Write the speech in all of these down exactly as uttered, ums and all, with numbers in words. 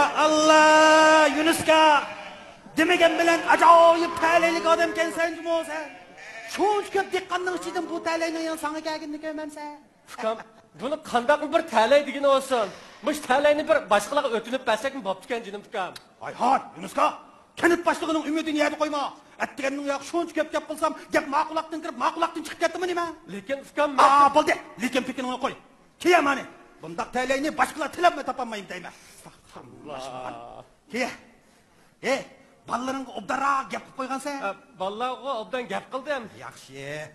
ئاللا، يۇنۇسكا! دېمىگەن بىلەن ئاجايىپ تەلەيلىك ئادەمكەنسەن جۇمۇ سەن. شۇنچە كۆپ دېھقاننىڭ ئىچىدىن بۇ تەلەينىڭ يەنە ساڭا كەلگىنىنى كۆرمەمسەن. ئۇكام، بۇنى قانداقمۇ بىر تەلەي دېگىنى بولسۇن. مۇشۇ تەلەينى بىر باشقىلارغا ئۆتۈنۈپ بەرسەكمۇ بوپتىكەن، جېنىم ئۇكام. ھاي ھاي، يۇنۇسكا! كەنت باشلىقىنىڭ ئۈمىدىنى يەردە قويما. ئەتىگەننىڭ ياق شۇنچە كۆپ گەپ قىلسام، گەپ ما قۇلاقتىن كىرىپ، ما قۇلاقتىن چىقىپ كەتتىمۇ نېمە؟ لېكىن ئۇكام، مەن ئا، بولدى. لېكىن پېكىنىڭنى قوي. كېيە مانى. بۇنداق تەلەينى باشقىلار تىلەپمۇ تاپالمايمەن دەيمەن. ئەستەغپۇرۇللا. كېيە. ھەي، بالىلىرىڭغا ئوبدانراق گەپ قىلىپ قويغانسەن. ھە، بالىلارغا ئوبدان گەپ قىلدىم. ياخشى.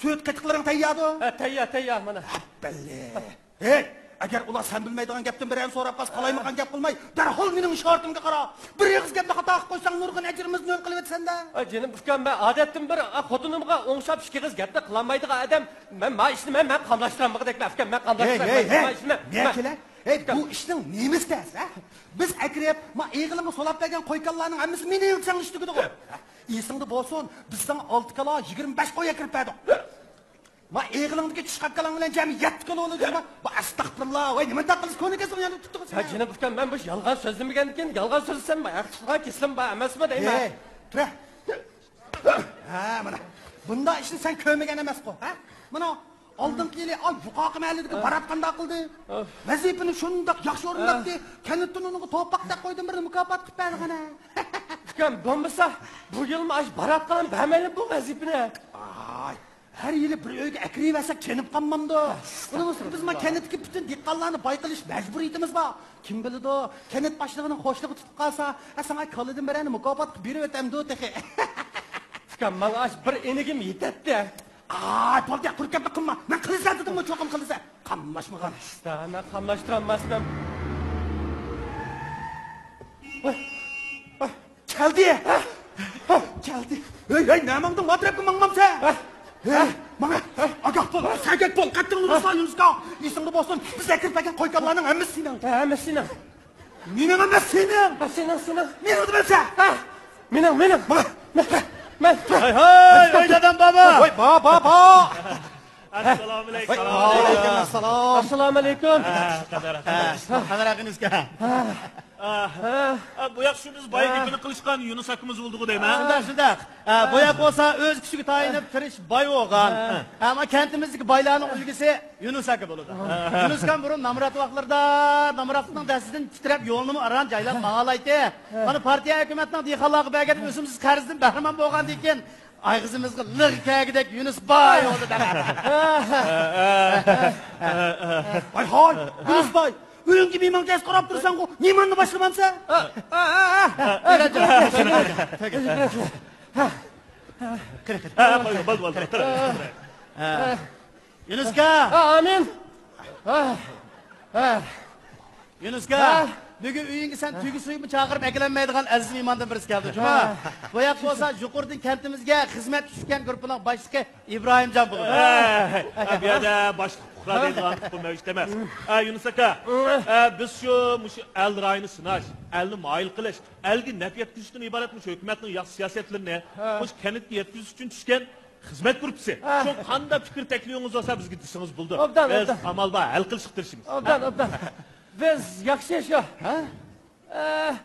سۈت قېتىقلىرىڭ تەيياردۇ؟ ھە، تەييار، تەييار، مانا. ئەپپەللى. ھەي، ئەگەر ئۇلار سەن بىلمەيدىغان گەپتىن بىرەرنى سوراپ قالسا، قالايمىقان گەپ قىلماي، دەرھال مېنىڭ ئىشارىتىمگە قارا. بىر ئېغىز گەپنى خاتا قىلىپ قويساڭ، نۇرغۇن ئەجرىمىزنى ھۆل قىلىۋېتىسەن-دە. ئاي، جېنىم ئۇكام، مەن ئادەتتىن بىر، ئا، خوتۇنۇمغا ئوڭشاپ ئىككى ئېغىز گەپنى قىلالمايدىغان ئادەم. مەن ما ئىشنى مەن، مەن قاملاشتۇرالمىغۇدەكمەن ئۇكام، مەن قاملاشتۇرالمايمەن. ھەي، ھەي، ھەي، ھەي، ما ئىشنى مەن، مەن. ھەي، بۇ ئىشنىڭ نېمىسى تەس، ھە؟ بىز ئەكىرىپ، ما ئېغىلىڭغا سولاپ بەرگەن قوي-كالىلارنىڭ ھەممىسى مېنىڭ يىلچاڭ ئىشلىگىدىغۇ. ئېسىڭدە بولسۇن، بىز ساڭا ئالتە كالا، يىگىرمە بەش قوي ئەكىرىپ بەردۇق. ما ئېغىلىڭدىكى چىشقاق كالاڭ بىلەن جەمئىي يەتتە كالا بولىدۇ. ما، ما، ئەستەغپۇرۇللا، ۋاي، نېمە دەپ قىلىسىز، كونا كەسىڭ يەنە تۇتتىغۇ سەن. ھە، جېنىم ئۇكام، مەن مۇشۇ يالغان سۆزلىمىگەندىكىن، يالغان سۆزلىسەم، ما، ھەق تۇتقان كېسىلىم بار ئەمەسمۇ دەيمەن. ھەي، تۇرە. ھە، مانا. بۇنداق ئىشنى سەن كۆرمىگەن ئەمەسقۇ، ھە؟ مانا، ئالدىنقى يىلى، ئاي، يۇقىرىقى مەھەللىدىكى بارات قانداق قىلدى؟ ۋەزىپىنى شۇنداق ياخشى ئورۇنداتتى. كەنتتىن ئۇنىڭغا توپاقتەك قويدىن بىرنى مۇكاپات قىلىپ بەردى، قانا. ئۇكام، بولمىسا، بۇ يىلمۇ ئاشۇ بارات قانداق بەرمەيلى بۇ ۋەزىپىنى. ئاي، ھەر يىلى بىر ئۆيگە ئەكىرىۋەرسەك چېنىپ قالمامدۇ؟ ئۇنىڭ ئۈستىگە بىز ما كەنتتىكى پۈتۈن دېھقانلارنى باي قىلىش مەجبۇرىيىتىمىز بار. كىم بىلىدۇ، كەنت باشلىقىنىڭ خۇشلۇقى تۇتۇپ قالسا، ھە، ساڭا كالىدىن بىرەرنى مۇكاپات قىلىپ بېرىۋېتەمدۇ تېخى. ئۇكام، ماڭا ئاشۇ بىر ئېنىكىم يېتەتتى. ئاي، بولدى، قۇرۇق گەپنى قىلما. مەن قىلىسەن دېدىمغۇ، چوقۇم قىلىسەن. قاملاشمىغان. ئىشتا، مەن قاملاشتۇرالماسمەن. ۋاي، ۋاي. كەلدى! كەلدى! ھەي، ھەي، نەماڭدىڭ؟ ما تەرەپكە ماڭمامسەن؟ ھەي، ماڭا! ئاگاھ بول، سەگەك بول، قەتتىڭ ئۇرۇسا يۇنۇسكا! ئېسىڭدە بولسۇن، بىز ئەكىرىپ بەرگەن قوي-كالىلارنىڭ ھەممىسى سېنىڭ! ھە، ھەممىسى سېنىڭ! مېنىڭ ئەمەس، سېنىڭ! ھە، سېنىڭ، سېنىڭ! مېنىڭ دېمەمسەن! ھە! مېنىڭ، مېنىڭ! ماڭا! مەن، مەن! ھەي، ھەي، ۋاي دادام بابا! ۋاي، با، با، با! ئەسسالامۇئەلەيكۇم. ۋەئەلەيكۇم ئەسسالام. ئەسسالامۇئەلەيكۇم. قەدىر، قەدىر. قەدىر ئاكىنىزكە. بۇ ياق شۇ بىز باي گېپىنى قىلىشقان يۇنۇس ئاكىمىز بولدىغۇ دەيمەن. شۇنداق، شۇنداق. بۇ ياق بولسا ئۆز كۈچىگە تايىنىپ تىرىشىپ باي بولغان. ئەمما كەنتىمىزدىكى بايلارنىڭ ئۈلگىسى يۇنۇس ئاكا بولىدۇ. يۇنۇس ئاكام بۇرۇن نامرات ۋاقىتلىرىدا نامراتلىقنىڭ دەستىدىن تىترەپ يولىنىمۇ ئاران جايلاپ ماڭالايتتى. مانا پارتىيە ھۆكۈمەتنىڭ دېھقانلارغا بەرگەن ئۆسۈمسىز قەرزىدىن بەھرىمەن بولغاندىن كېيىن ئاغزىمىزغا لىغ كەلگۈدەك يۇنۇس باي بولدى دەپ. ۋاي ھاي، يۇنۇس باي، ئۆيۈڭگە مېھمان كەلسە قاراپ تۇرساڭغۇ، مېھماننى باشلىمامسەن؟ قېنى، قېنى. ھە، قوي، بولدى، بولدى. يۇنۇسكا! ئامىن. يۇنۇسكا، ھە؟ بۈگۈن ئۆيۈڭگە سەن تۆگە سويۇپمۇ چاقىرىپ ئەكېلەلمەيدىغان ئەزىز مېھماندىن بىرسى كەلدى، جۇما. ھە. بۇ ياق بولسا يۇقىرىدىن كەنتىمىزگە خىزمەتكە چۈشكەن گۇرۇپپىنىڭ باشلىقى ئىبراھىمجان بولىدۇ. ھە، بۇ يەردە باشلىق پۇقرا دەيدىغان تۇخۇم مەۋجۇت ئەمەس. ھە، يۇنۇس ئاكا، ھە، بىز شۇ، مۇشۇ ئەل رايىنى سىناش، ئەلنى مايىل قىلىش، ئەلگە نەپ يەتكۈزۈشتىن ئىبارەت مۇشۇ ھۆكۈمەتنىڭ ياخشى سىياسەتلىرىنى، ھە، مۇشۇ كەنتكە يەتكۈزۈش ئۈچۈن چۈشكەن خىزمەت گۇرۇپپىسى. ھە. شۇ قانداق پىكىر تەكلىپىڭىز بولسا بىزگە دېسىڭىز بولىدۇ. ئوبدان، بىز ئوبدان. ئامال بار، ھەل قىلىشقا تىرىشىمىز. ئوبدان، ئوبدان. بىز ياخشى شۇ. ھە؟ ئە،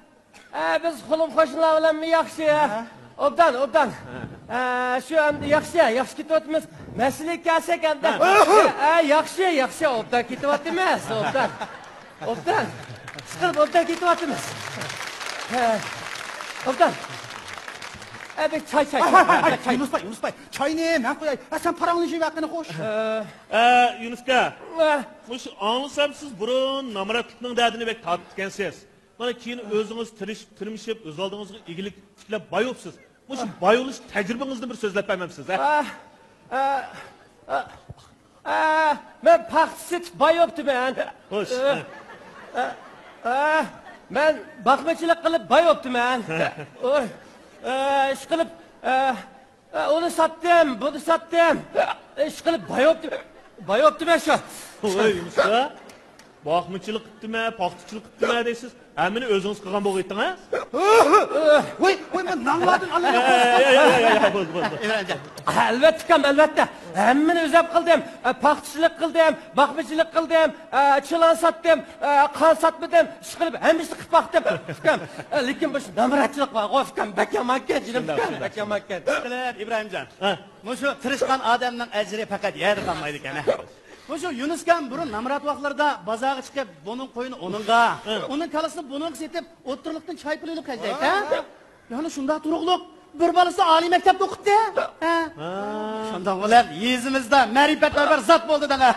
ئە، بىز قولۇم قوشنىلار بىلەنمۇ ياخشى. ھە؟ ئوبدان، ئوبدان. ھە. ئە، شۇ ئەمدى ياخشى، ياخشى كېتىۋاتىمىز. مەسىلىگە كەلسەك ئەمدى. ھە. ئە، ئە، ياخشى، ياخشى، ئوبدان كېتىۋاتىمىز، ئوبدان. ئوبدان. ئىشقىلىپ ئوبدان كېتىۋاتىمىز. ھە. ئوبدان. ئە، بىر چاي، چاي، ھاي، ھاي، ھاي، چاي، ھاي، چاي. يۇنۇس باي، يۇنۇس باي، چاينى مەن قۇياي. ھە، سەن پاراڭنى ئىچىۋەرگىنە خوش. ھە. ئە، يۇنۇس ئاكا، ھە، مۇشۇ ئاڭلىسام سىز بۇرۇن نامراتلىقنىڭ دەردىنى بەك تارتىپتىكەنسىز. مانا كېيىن ئۆزىڭىز تىرىشىپ، تىرمىشىپ، ئۆز ئالدىڭىزغا ئىگىلىك تىكلەپ باي بوپسىز. مۇشۇ باي بولۇش تەجرىبىڭىزدىن بىر سۆزلەپ بەرمەمسىز، ھە؟ ئە، ئە، ئە، ئە، مەن پاختا سېتىپ باي بوپتىمەن. خوش. ئە، ئە، ئە، مەن باقمىچىلىق قىلىپ باي بوپتىمەن. ئوي، ئە، ئىشقىلىپ، ئە، ئە، ئۇنى ساتتىم، بۇنى ساتتىم. ئىشقىلىپ باي بوپتىم-، باي بوپتىمەن شۇ. ۋاي، يۇنۇس ئاكا، باقمىچىلىق قىپتىمەن، پاختىچىلىق قىپتىمەن دەيسىز. ھەممىنى ئۆزىڭىز قىلغان بولغىيتتىڭ، ھە؟ ۋوي، ۋوي، مەن نانلاردىن ئالىمەن. يا، يا، يا، يا، بولدى، بولدى. ئەلۋەتتە، ئەلۋەتتە، ئەلۋەتتە. ھەممىنى ئۆزۈم قىلدىم. ئە، پاختىچىلىق قىلدىم، باقمىچىلىق قىلدىم، ئە، چىلان ساتتىم، ئە، قان ساتمىدىم، ئىشقىلىپ ھەممىسىنى قىلىپ باقتىم. ئۇكام، ئە، لېكىن بۇ نامراتچىلىق بارغۇ، ئۇكام، بەك يامانكەن، جېنىم، شۇنداق، ئۇكام، شۇنداق، بەك يامانكەن. ئىشقىلىپ، ئىبراھىمجان، ھە. مۇشۇ تىرىشقان ئادەمنىڭ ئەجرى پەقەت يەردە قالمايدىكەن، ھە. مۇشۇ يۇنۇسكام بۇرۇن نامرات ۋاقىتلىرىدا بازارغا چىقىپ، بۇنىڭ قويىنى ئۇنىڭغا، ھە. ئۇنىڭ كالىسىنى بۇنىڭغا سېتىپ، ئوتتۇرىلىقتىن چاي پۇلى ئېلىپ خەجلەيتتى، ھە؟ يەنە شۇنداق تۇرۇقلۇق بىر بالىسى ئالىي مەكتەپتە ئوقۇتتى. ھە. ھە. شۇنداق بولۇپ، يېزىمىزدا مەرىپەتپەرۋەر زات بولدى دەڭە.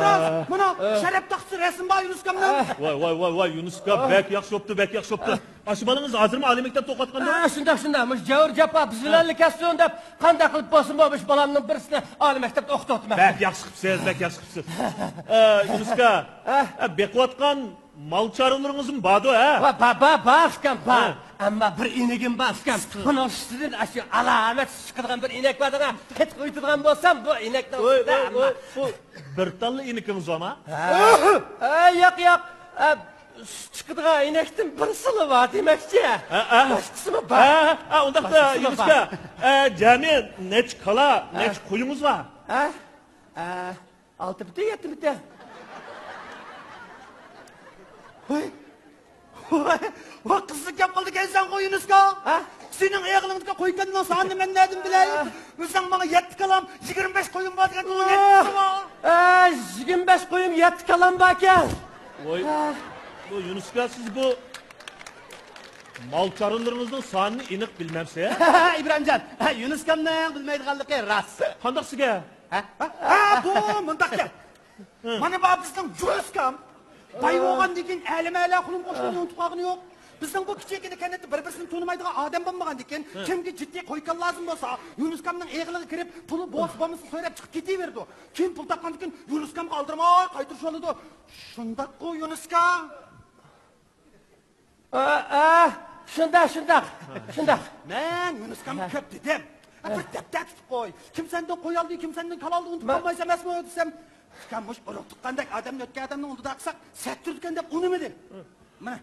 راست، مانا شەرەپ تاختىسى رەسىم بار يۇنۇسكامنىڭ. ۋاي، ۋاي، ۋاي، ۋاي، يۇنۇسكا بەك ياخشى بوپتۇ، بەك ياخشى بوپتۇ. ئاشۇ بالىڭىز ھازىرمۇ ئالىي مەكتەپتە ئوقۇۋاتقاندۇ؟ ھە، شۇنداق، شۇنداق. مۇشۇ جەۋھەر جاپا بىز بىلەنلا كەتسۇن دەپ، قانداق قىلىپ بولسۇنمۇ مۇشۇ بالامنىڭ بىرسىنى ئالىي مەكتەپتە ئوقۇتۇۋاتىمەن. بەك ياخشى قىپسىز، بەك ياخشى قىپسىز. ئە، يۇنۇسكا، ھە. ئە، بېقىۋاتقان مال چارۋىلىرىڭىزمۇ باردۇ، ھە؟ ۋا، بار، بار، بار، ئۇكام، بار. ھە. ئەمما بىر ئىنىكىم بار، ئۇكام. بۇنىڭ سۈتىدىن ئاشۇ ئالامەت سۈت چىقىدىغان بىر ئىنەك بار دەڭە. قېتىق ئۇيۇتىدىغان بولسام، بۇ ئىنەكنىڭ ۋوي، سۈتىدە ۋوي، ئەمما. ۋوي، بۇ بىر تاللا ئىنىكىڭىز بارمۇ؟ ھە. ھە، ياق، ياق. ئە، سۈت چىقىدىغان ئىنەكتىن بىرسىلا بار دېمەكچى. ھە، ھە. باشقىسىمۇ بار. ھە، ھە، ئۇنداقتا، باشقىسىمۇ يۇنۇسكا، بار. ئە، جەمئىي نەچچە كالا، ھە. نەچچە قويىڭىز بار؟ ھە؟ ئە، ئالتە پۈتۈن يەتتە پۈتۈن. ۋاي، ۋاي، ۋاي، قىزىق گەپ قىلىدىكەنسەنغۇ، يۇنۇسكا. ھە؟ سېنىڭ ئېغىلىڭدىكى قوي كانىنىڭ سانىنى مەن نەدىن بىلەي؟ ھە. ئۆزۈڭ ماڭا يەتتە كالام، يىگىرمە بەش قويۇم بار دېگەن. ھە. ھە، يىگىرمە بەش قويۇم، يەتتە كالام باركەن. ۋاي، ھە. بۇ يۇنۇسكا، سىز بۇ مال چارۋىلىرىڭىزنىڭ سانىنى ئېنىق بىلمەمسىز؟ ئىبراھىمجان، يۇنۇسكامنىڭ بىلمەيدىغانلىقى راست. قانداق سىزگە؟ ھە؟ ھە، بۇ مۇنداق گەپ. ھە. مانا بۇ بىزنىڭ يۇنۇسكام. باي بولغاندىن كېيىن ئەلىمەلە قۇلۇم قوشنىنى ئۇنتۇپ قالغىنى يوق. بىزنىڭ بۇ كىچىككىنە كەنتتە بىر-بىرسىنى تونۇمايدىغان ئادەم بولمىغاندىكىن، ھە. كىمگە جىددىي قوي كان لازىم بولسا، يۇنۇسكامنىڭ ئېغىلىغا كىرىپ، پۇلى بولسا بولمىسا سوراپ چىقىپ كېتىۋېرىدۇ. كېيىن پۇل تاپقاندىن كېيىن يۇنۇسكامغا ئالدىرىماي قايتۇرۇشۇۋالىدۇ. شۇنداققۇ، يۇنۇسكا؟ ئا، ئا، شۇنداق، شۇنداق، شۇنداق. مەن يۇنۇسكامغا ھە. كۆپ دېدىم. ھە. بىر دەپتەر تۇتۇپ قوي. كىم سەندىن قوي ئالدى، كىم سەندىن كالا ئالدى ئۇنتۇپ مە- قالمايسەن ئەمەسمۇ دېسەم، ئۇكام، مۇشۇ ئۇرۇق تۇغقاندەك ئادەمنى ئۆتكەن ئادەمنى ئۇندىداق قىلساق سەت تۇرىدىكەن دەپ ئۇنىمىدى. مانا،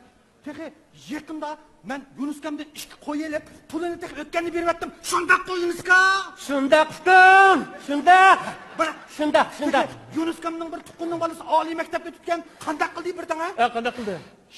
تېخى يېقىندا مەن يۇنۇسكامدىن ئىككى قوي ئېلىپ، پۇلىنى تېخى ئۆتكەندە بېرىۋەتتىم. شۇنداققۇ، يۇنۇسكا؟ شۇنداق، ئۇكام، شۇنداق. بىراق، شۇنداق، شۇنداق. يۇنۇسكامنىڭ بىر تۇغقىنىنىڭ بالىسى ئالىي مەكتەپكە ئۆتۈپتىكەن. قانداق قىلدى بىردىڭ، ھە؟ ھە، قانداق قىلدى؟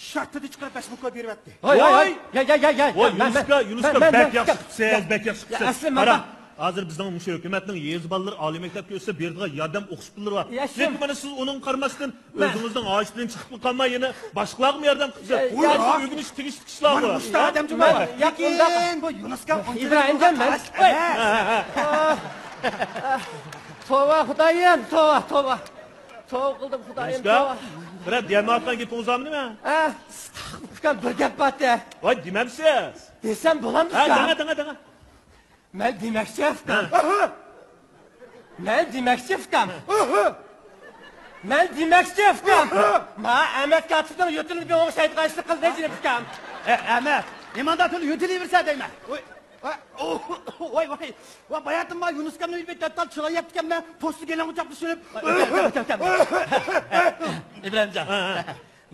شارتىدە چىقىرىپ بەش مىڭ كوي بېرىۋەتتى. ۋاي، ۋاي، ۋاي. يا، يا، يا، يا، ۋاي، يا، مەن، يۇنۇسكا، مەن، يۇنۇسكا، مەن، بەك مەن، ياخشى قىپسىز، بەك ياخشى قىپسىز. يا، ئەسلى مانا، مانا. ھازىر بىزنىڭ مۇشۇ ھۆكۈمەتنىڭ يېزا بالىلىرى ئالىي مەكتەپكە ئۆتسە بېرىدىغان ياردەم ئوقۇش پۇللىرى بار. يا، شۇ. لېكىن مانا سىز ئۇنىڭغا قارىماستىن، مەن ئۆزىڭىزنىڭ ھاجىتىدىن چىقىپمۇ قالماي، يەنە باشقىلارغىمۇ ياردەم قىلىسىز. يا، بۇ يا، ئۆگىنىش تېگىشلىك ئىشلار بۇ. مانا مۇشۇنداق ئادەم جۇمۇ. مەن، يا، لېكىن بۇ يۇنۇسكا ئىبراھىمجان، مەن، قاراش ئەمەس. توۋا، خۇدايىم، توۋا، توۋا. توۋا قىلدىم، خۇدايىم، توۋا. بىرەر دېيەلمەيۋاتقان گېپىڭىز بارمۇ نېمە؟ ھە؟ ئۇكام، بىر گەپ بار دە. ۋاي، دېمەمسىز؟ دېسەم بولامدۇ، ھە، ئۇكام؟ دەڭە، دەڭە، دەڭە. مەن دېمەكچى، ئۇكام. ھە. مەن دېمەكچى، ئۇكام. ھە. مەن دېمەكچى، ئۇكام. ھە. ما ئەمەت كاتىپنىڭ يۆتىلىنى بىر ئوڭشايدىغان ئىشنى قىلدى، جېنىم ئۇكام. ئە، ئەمەت، نېمانداق تىل يۆتىلىۋېرسە دەيمەن. ۋاي، ۋاي، ۋاي، ۋاي، باياتىنما يۇنۇسكامنى ئۆيدە تەتتال چىلاي يەپتىكەنمەن، پوستى گېلىڭغا چاپلىشىپ. ئىبراھىمجان.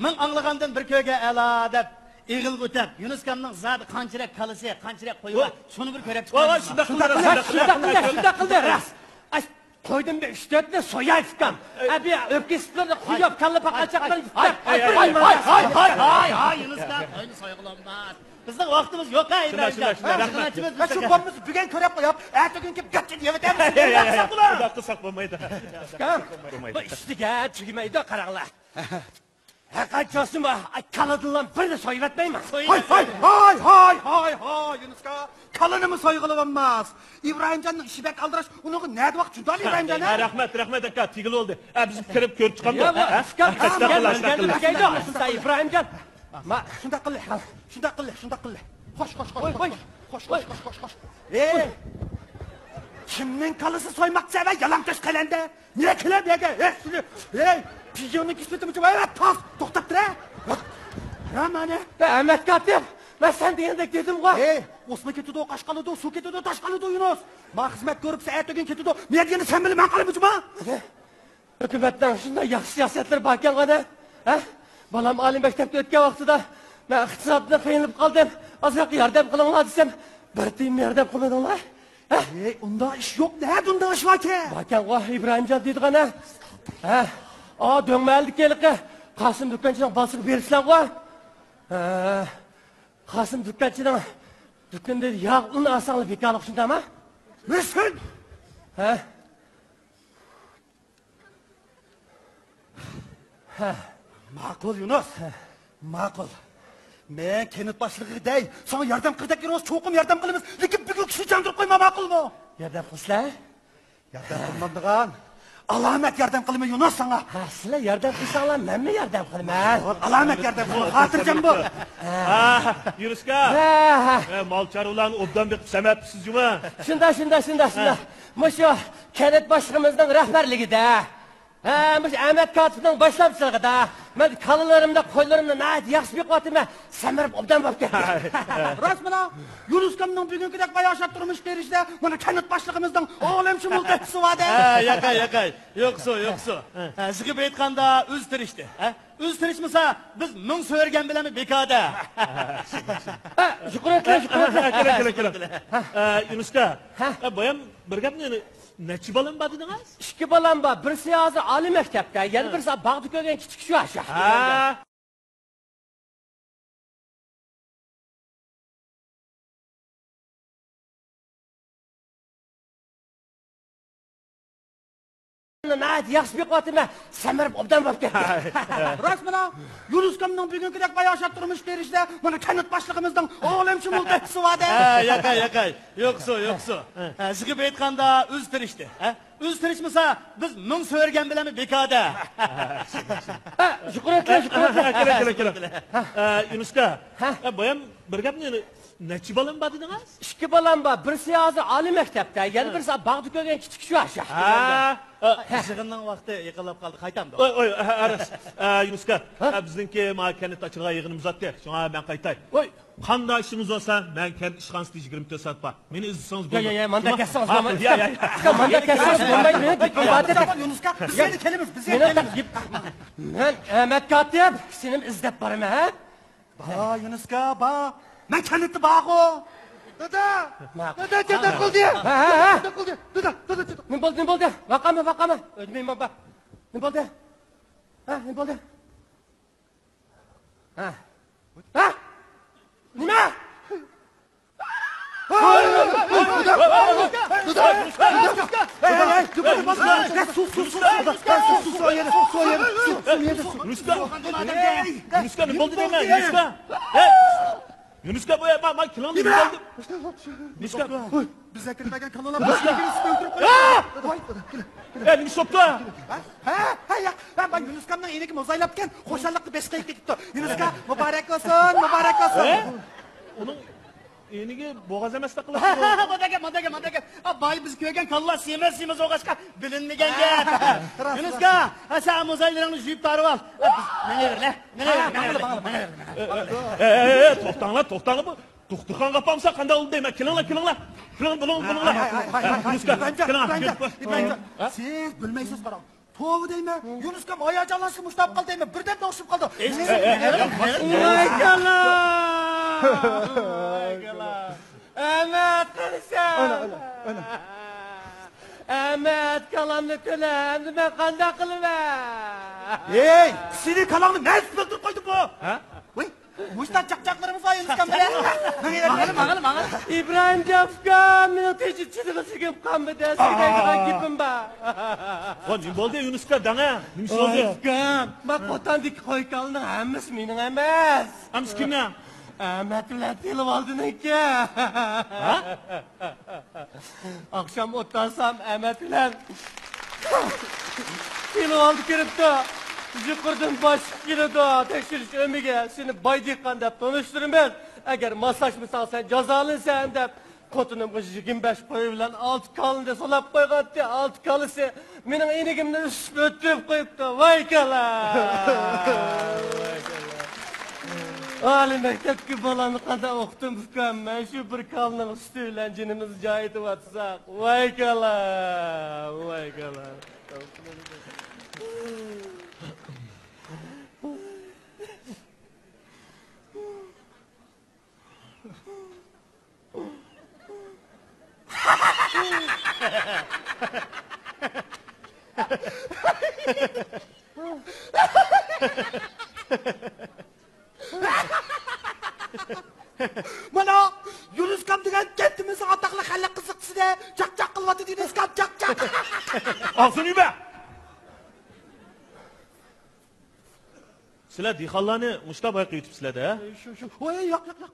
مىڭ ئاڭلىغاندىن بىر كۆرگەن ئەلا دەپ، ئېغىلغا ئۆتەپ، يۇنۇسكامنىڭ زادى قانچىرەك كالىسى، قانچىرەك قويى بار، شۇنى بىر كۆرۈپ چىقىڭ. ۋاي، ۋاي، شۇنداق قىلدى، شۇنداق قىلدى، شۇنداق قىلدى، شۇنداق قىلدى، راست. ئاي، قويدىن بىر ئۈچ تۆتنى سوياي، ئۇكام. ئەبى ئۆپكە سۈتلىرىنى قۇيۇپ، كاللا پاقالچاقلىرىنى يۇتۇپ، ھاي، ھاي، ھاي، يۇنۇسكا، قوينى سويغىلى بولماس. بىزنىڭ ۋاقتىمىز يوق، ھە، شۇنداق، ئىبراھىمجان. شۇنداق، شۇنداق. ھە، شۇ بولمىسا بۈگۈن كۆرۈپ قويۇپ، ئەتىگۈن كېلىپ گەپ يەۋېتەمىز. ياق، ياق، ياق، قىلساق بولمايدۇ. ئۇكام، بۇ ئىش دېگەن تۈگىمەيدۇ، قاراڭلار. ھەرقانچە بولسىمۇ، ئاي، كالىدىنلا بىرنى سويۇۋەتمەيمەن. ھاي، ھاي، ھاي، يۇنۇسكا، كالىنىمۇ سويغىلى بولماس. ئىبراھىمجاننىڭ ئىشى بەك ئالدىراش، ئۇنىڭغا نەدە ۋاقىت چۈدىدۇ ئىبراھىمجان، ھە؟ ھە، رەھمەت، رەھمەت، ئاكا، تېگىلى بولدى. ھە، بىز كىرىپ كۆرۈپ چىقامدۇ؟ يا، ھە؟ ئۇكام، ئەستەغپۇرۇللا، ئەستەغپۇرۇللا. ئىبراھىمجان. ما، شۇنداق قىللى، شۇنداق قىللى، شۇنداق قىللى. خوش، خوش، خوش، خوش، خوش. خوش، خوش، خوش، خوش، خوش. ئەي! كىمنىڭ كالىسى سويماقچى ئەۋە، يالاڭتۆش قەلەندە؟ نېرە كېلە بۇ يەرگە؟ ھەي، سېنى، ھەي، پىژوننىڭ كىسمىتىمۇ جىم، ھەي، تاس، توختاپ تۇر، ھە. ھە، مانا. ئەمەت كاتىپ، مەن سەن دېگەندەك دېدىمغۇ. ھەي، ئوسما كېتىدۇ، قاش قالىدۇ، سۇ كېتىدۇ، تاش قالىدۇ، يۇنۇس. ما خىزمەت كۆرۈپ سائەت ئۆگۈن كېتىدۇ. نېرە دېگەندە سەن بىلەن مەن قالىمىزمۇ؟ ھە؟ ھۆكۈمەتنىڭ شۇنداق ياخشى سىياسەتلىرى باركەنغۇ، ھە؟ بالام ئالىي مەكتەپكە ئۆتكەن ۋاقتىدا مەن ئىقتىسادتىن قىينىلىپ قالدىم. ئازراق ياردەم قىلىڭلار دېسەم، بىر تىيىن ياردەم قىلمىدىڭلار. ھە؟ ئەي، ئۇنداق ئىش يوق. نەدە ئۇنداق ئىش باركەن؟ باركەنغۇ، ئىبراھىمجان دەيدىغان، ھە؟ ھە؟ ئا، دۆڭمەھەللىدىكى ھېلىقى قاسىم دۇكانچىنىڭ بالىسىغا بېرىپسىلەرغۇ؟ ھە. قاسىم دۇكانچىنىڭ دۇكىنىدا ياغ، ئۇن ئالساڭلار بىكارلىق شۇنداقمۇ؟ مەسكۇن! ھە؟ ھە. ماقۇل، يۇنۇس. ھە. ماقۇل. مەن كەنت باشلىقىغا دەي، ساڭا ياردەم قىلدەك يۈرۈۋاتسا چوقۇم ياردەم قىلىمىز. لېكىن بۈگۈن كىشىنى چاندۇرۇپ قويما، ماقۇلمۇ؟ ياردەم قىلسىلەر؟ ياردەم قىلمامدىغان. ئالامەت ياردەم قىلىمەن يۇنۇس ساڭا. ھە، سىلەر ياردەم قىلساڭلار، مەنمۇ ياردەم قىلىمەن. ئالامەت ياردەم قىلىمەن، خاتىرجەم بول. ھە، يۈنۈسكا. ھە، ھە. ئە، مال چارۋىلارنى ئوبدان بېقىپ سەمەپسىز جۇمۇ. شۇنداق، شۇنداق، شۇنداق، شۇنداق. ھە. مۇشۇ كەنت باشلىقىمىزنىڭ رەھبەرلىكىدە. ھە، مۇشۇ ئەمەت كاتىپنىڭ باشلامچىلىقىدا مەن كالىلىرىمنى، قويلىرىمنى ناھايىتى ياخشى بېقىۋاتىمەن. سەمرىپ ئوبدان بولۇپ كەتتى. راست مانا، يۇنۇسكامنىڭ بۈگۈنكىدەك باياشات تۇرمۇش كۆرۈشىدە مانا كەنت باشلىقىمىزنىڭ ئالەمشۇمۇل تۆھپىسى بار-دە. ھە، ياقاي، ياقاي. يوقسۇ، يوقسۇ. ھە، زىغىپ ئېيتقاندا ئۆزى تىرىشتى. ھە؟ ئۆزى تىرىشمىسا، بىز مىڭ سۆرىگەن بىلەنمۇ بىكار-دە. ھە، شۈكرەتلەر، شۈكرەتلەر. ھە، كېلىڭ، كېلىڭ، كېلىڭ. ھە، يۇنۇسكا. ھە؟ ھە، بايام بىر گەپنى، نەچچە بالام بار دېدىڭىز؟ ئىككى بالام بار. بىرسى ھازىر ئالىي مەكتەپتە، يەنە بىرسى باغدا كۆرگەن كىچىك شۇ، شۇ. ھە. ناھايىتى ياخشى بېقىۋاتىمەن، سەمرىپ ئوبدان بولۇپ كەتتى. راست مانا، يۇنۇسكامنىڭ بۈگۈنكىدەك باياشات تۇرمۇش كۆرۈشىدە مانا كەنت باشلىقىمىزنىڭ ئالەمشۇمۇل تۆھپىسى بار-دە. ھە، ياقاي، ياقاي. يوقسۇ، يوقسۇ. ھە، زىغىپ ئېيتقاندا ئۆزى تىرىشتى. ھە؟ ئۆزى تىرىشمىسا، بىز مىڭ سۆرىگەن بىلەنمۇ بىكار-دە. ھە، شۈكرەتلەر، شۈكرەتلەر. ھە، كېلىڭ، كېلىڭ، كېلىڭ. ھە، يۇنۇسكا. ھە؟ ھە، بايام بىر گەپنى، نەچچە بالام بار دېدىڭىز؟ ئىككى بالام بار. بىرسى ھازىر ئالىي مەكتەپتە، يەنە بىرسى باغدا كۆرگەن كىچىك شۇ، شۇ. ھە. يىغىننىڭ ۋاقتى يېقىنلاپ قالدى، قايتامدۇ؟ ئوي، ئوي، ھە، راست. ئە، يۇنۇسكا، ھە؟ ئە، بىزنىڭكى ما كەنتتە ئاچىلغان يىغىنىمىز ئاتتى. شۇڭا مەن قايتاي. ئوي. قانداق ئىشىڭىز بولسا، مەن كەنت ئىشخانىسىدا يىگىرمە تۆت سائەت بار. مېنى ئىزدىسىڭىز بولىدۇ. يا، يا، يا، مانداك كەتسىڭىز بولمايدۇ. يا، يا، يا. مانداك كەتسىڭىز بولمايدۇ. مېنى دىققەت بار دېدىم. يۇنۇسكا، بىز يەنە كېلىمىز، بىز يەنە كېلىمىز. مەن ئەمەت كاتىپ، سېنى ئىزدەپ بارىمەن، ھە؟ با، يۇنۇسكا، با. مەن كەنتتە بارغۇ. دادا! دادا، جادا قىلدى! ھە، ھە، ھە. جادا قىلدى! دادا، دادا، جادا. نېمە بولدى، نېمە بولدى؟ ۋاقامە، ۋاقامە. ئۆلمەيمەن، با. نېمە بولدى؟ ھە، نېمە بولدى؟ ھە؟ ھە؟ نېمە؟ يۇنۇسكا! يۇنۇسكا، نېمە بولدى دەيمەن، يۇنۇسكا؟ ھەي! يۇنۇسكا، بۇ، ما، ما، كېلىڭ، نېمە بولدى؟ يۇنۇسكا. بىز ئەكىرمىگەن كالىلار بىر ئىككىسىدىن تۇرۇپ قويۇڭ. ۋاي، كېلە، كېلە. ئە، نېمە ئىش بوپتۇ؟ ھە؟ ھە؟ ھە، يا، ھە، مانا يۇنۇسكامنىڭ ئېنىكى موزايلاپتىكەن، خۇشاللىقتا بېشى قېيىپ كېتىپتۇ. يۇنۇسكا، مۇبارەك بولسۇن، مۇبارەك بولسۇن. ھە؟ ئۇنىڭ ئېنىكى بوغاز ئەمەس قىلىپتۇ. مانداكەن، مانداكەن، مانداكەن. ئا، بايا بىز كۆرگەن كالىلار سېمىز، سېمىز بولغاچقا بىلىنمىگەن گەپ. راست، يۇنۇسكا، راست. ھە، سەن موزايلىرىڭنى يۇيۇپ تارىۋال. ھە، بىز مېڭىۋېرىلە، مېڭىۋېرىلە، مېڭىۋېرىلە. ئە، ئە، ئە، توختاڭلار، توختاڭلار، بۇ دوختۇرخانىغا ئاپارمىسا قانداق بولىدۇ دەيمەن. كېلىڭلار، كېلىڭلار. كېلىڭ، بۇلۇڭ، بۇلۇڭلار. ھاي، ھاي، ھاي، ھاي، ھاي. يۇنۇسكا، ئىبراھىمجان، كېلىڭ. ئىبراھىمجان، ئىبراھىمجان. ھە؟ سىز بىلمەيسىز، قاراڭ. توۋا دەيمەن. يۇنۇسكام ھاياجانلانسا مۇشتاپ قال دەيمەن. بىردەم توختىشىپ قالدى. ۋاي كالا! ۋاي كالا! ئەمەت قىلسەن! ئەنە، ئەنە، ئەنە. ئەمەت كالامنى تۆلە، ئەمدى مەن قانداق قىلىمەن؟ ھەي، سېنىڭ كالاڭنى مەن سۈپۈرۈپ قويدۇم بۇ. ھە؟ ۋاي. مۇشۇنداق چاقچاقلىرىمىز بار يۇنۇسكام بىلەن. ماڭىلى، ماڭىلى، ماڭىلى. ئىبراھىمجان ئۇكام، مېنىڭ تېخىچە چىدىغۇسىم كەلمىدى، سىزگە دەيدىغان گېپىم بار. ۋاي، نېمە بولدى يۇنۇسكا داڭا؟ نېمە ئىش بولدى؟ ئۇكام، ما قوتاندىكى قوي كالىنىڭ ھەممىسى مېنىڭ ئەمەس. ھەممىسى كىمنىڭ؟ ئەمەت بىلەن تىلىۋالدىنىڭكى. ھە؟ ئاخشام ئوت تارتسام، ئەمەت بىلەن تىلىۋالدى كىرىپتۇ. يۇقىرىدىن باشلىق كېلىدۇ، تەكشۈرۈش ئۆمىكى، سېنى باي دېھقان دەپ تونۇشتۇرىمىز. ئەگەر ماسلاشمىساڭ، سەن جازالىنىسەن دەپ، خوتۇنۇمغا يىگىرمە بەش قوي بىلەن ئالتە كالىنى سولاپ قويغانتى. ئالتە كالىسى مېنىڭ ئىنىكىمنى ئۈسۈپ ئۆتۈپ قويۇپتۇ. ۋاي كالا! ئالىي مەكتەپكە بالامنى قانداق ئوقۇتتۇم ئۇكام؟ مەن شۇ بىر كالىنىڭ سۈتى بىلەن جېنىمىزنى جايىتىۋاتساق. ۋاي كالا! ۋاي كالا! مانا، يۇنۇسكام دېگەن كەنتىمىزنىڭ ئاتاقلىق خەلق قىزىقچىسى، جاق-جاق قىلىۋاتىدۇ يۇنۇسكام، جاق-جاق. ئاغزىنى يۇمە! سىلەر دېھقانلارنى مۇشۇنداق بايقىۋېتىپسىلەر-دە. شۇ، شۇ. ۋاي، ياق، ياق، ياق.